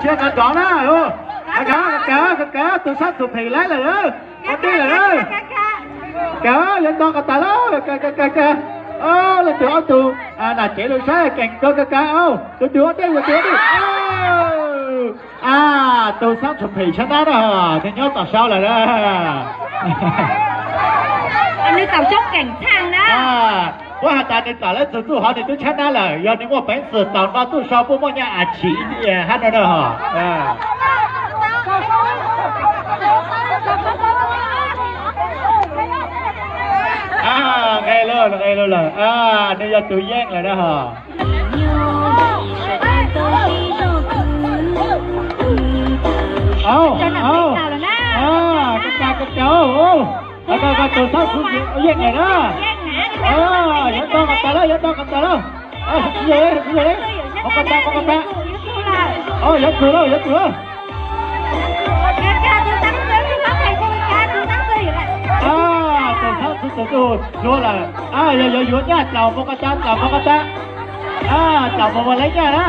Siab nrov nrov na. Kav kav kav kav, tus sab txhum phem laib lawm, ua ntej lawm. Kav, yuav nto ko taw lawm, kav kav kav kav. Leej twg ob tug nam tsev lus saib keem kawg kav kav. Tus twg ua ntej, tus twg ua ntej. A, tus sab txhum phem sab nab na, nws nyob tom saud lawm na. Nws tawm sab keem tshaj na. Puab has tas nws tawm lawv txug txuj hov nws twb tshab nab lawm, yog nws muaj peev xwm tawm nto txuj sau puab muaj nyaj a tshim hab no na ho. Nqe lug, nqe lug lawm, nws yog tus yeej lawm na ho. Au, au, ka ka ka ka, au, ka ka, tus sab txhum yeej lawm na. Yuav nto ko taw lawm, yuav nto ko taw lawm. Mus ko taw, mus ko taw. Yuav txug lawm, yuav txug lawm. Tus sab txhum tus txuj hlua lawm, yog yuav yuav nyaj txaus mus ko taw, txaus mus ko taw. Txaus mus ua lawv nyaj na.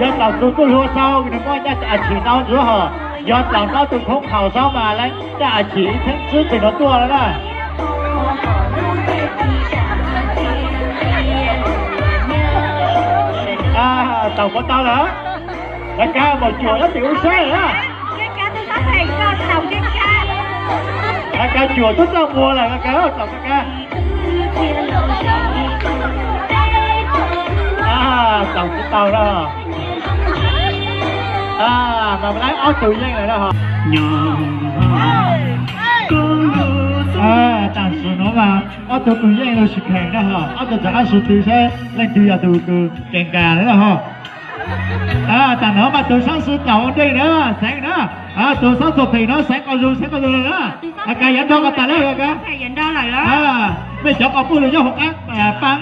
Yog txaus txug txuj hlua sau nws muaj nyaj a tshim ntau ntsuav hos, yog txaus nto tus thoob phaum sau mas lawv nyaj a tshim ib theeb tswb txij nuav tuaj lawm na. Txaus mus tau lawm. Kav kav mus cuam nyob tim ub saib lawm na. Kav kav cuam tub txawj mus lawm, kav kav txaus kav kav. Txaus tsis tau na. Mas lawv ob tug yeej lawm na ho. Tam sim nuav mas ob tug kws yeej lug sis kheem na ho, ob tug rov qab sib tw saib leej twg yog tus kws keem kas lawm na ho. Tam nuav mas tus sab xwb tau ua ntej na, xeev na. Tus sab txhum phem nuav xeev qau zug, xeev qau zug lawm na. Kav kav yuav nto ko taw lawm, kav kav. Mej cov qau puj lug nyob huv qab paab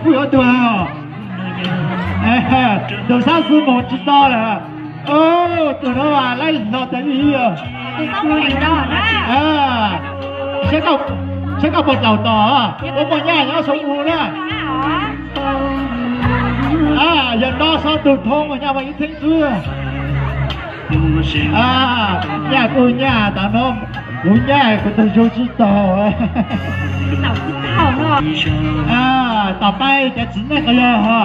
puj yuav tug. Tus sab xwb mus tsis tau lawm. Tus nuav mas laib hlo tas ib yam. Saib koj puas txaus tos, puab muaj nyaj nyob sau u na. Yog nto sau tug thoob mas nyaj muaj ib theeb xwb. Nyaj kuj nyaj, tas nuav kuv nyaj kuv tug zug tsis taug. Tom pab cov txiv neej qhov yog ho.